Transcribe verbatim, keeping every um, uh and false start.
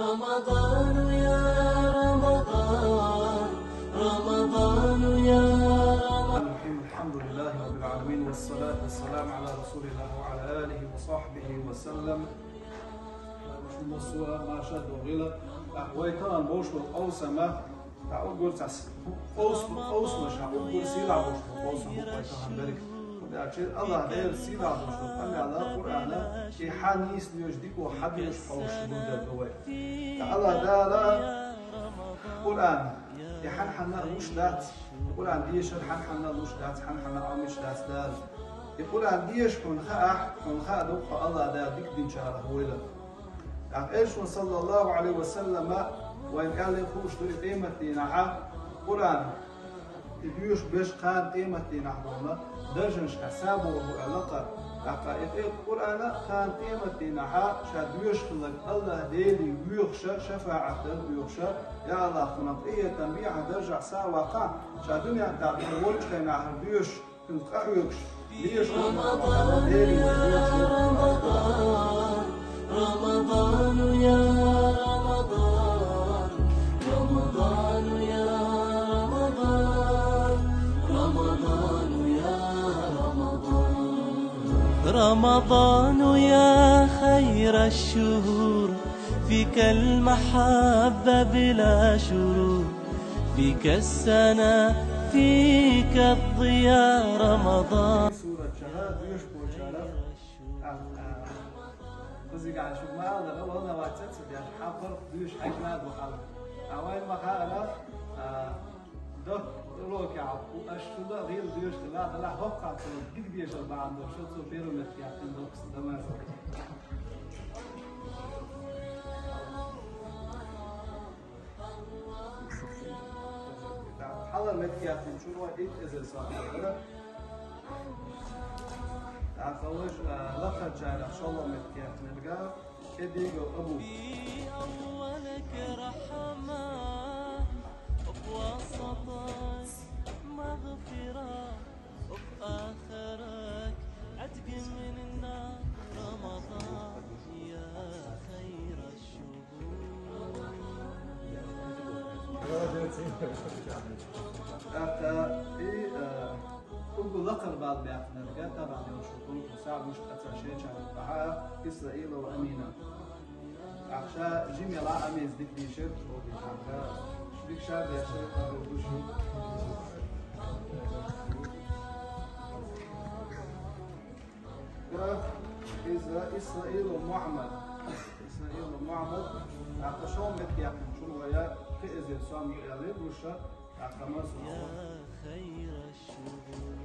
رمضان يا رمضان، رمضان يا رمضان. الرحيم. الحمد لله رب العالمين، والصلاة والسلام على رسول الله وعلى آله وصحبه وسلم. Шумасуа маша догила, а вайтан бош къовсама, а угурцас, къовс-, къовсмаша, угур сила бош къовсама вайтан берик. Дачи Аллах Дала сила бош, амма Аллах Къуръана, и ханис нёж дико хадиш къовш буде довай. Аллах Дала Къуръан, и хьан-хьана луш дац, Къуръан дешар хьан-хьана луш дац, хьан-хьана амиш дац Дала. И Къуръан деш хьун хаахь, хьун хаа дукха Аллах Дала дик динчарах войла. Ах Элчун саллаллаху алейхи ва саллама вайн кале хуш дури къимат динахьа Къуръан. И дуьш беш кхана къемат дийнахь долна, даржанашка сабур бу аьлла кха. ТӀаккха и къе-, Къуръана кхана къемат дийнахьа ша дуьш хилларг Аллах Дели вуьйхуша, шафаӀат дан вуьйхуша, я Аллах, кхунах къиятан бийхьа даржахь са ваккха, ша дуьнен тӀа волчу хенахьара дуьш, кхуьнца къахьоьгуш, леш Аллах Дели вуьйхуша. رمضان يا رمضان، رمضان يا رمضان، رمضان يا رمضان. رمضان يا خير الشهور، فيك المحبة بلا شرور، فيك السنة، فيك الضياء رمضان. Сура чаха дуьш бочара. Кхузига шу ма аллара, валла вацаца деш, хьан паргӀат дуьйш хьаьгна ду хьал. А вайн ма хаара, а, дох уроке хьакху, аш шуна гӀийла дуьйш хила, дала хӀокху хаттар дика дешар бахьана долуш, цо первый метке яьккхина доккхуш дамаза. Хьала меткеяхначуьра итт эзар сахьт дара. ТӀаккха ваш, а, лакхарчарах шолгӀа меткеяхнарга кӀедийга Абу. في أولك رحمة، وفي وسطك مغفرة، وفي آخرك عتق من النار. رمضان يا خير الشهور. ТӀаккха и, а, угу лакхара бала баьхнарга, табан йолуш ву Саъд муьшта ца шайчарна бахьа, Исраила ва Амина. Ахша жимела Аминас дика дийшира, оди хьанга, дика ша дешира, къабул гуш ю. Иза Исраил ва Мухьаммад. Исраил ва Мухьаммад. ТӀаккха шолгӀа меткеяхначуьра вай кхин эзар сом ю аьлла гуш, тӀаккха ма су. يا خير الشهور.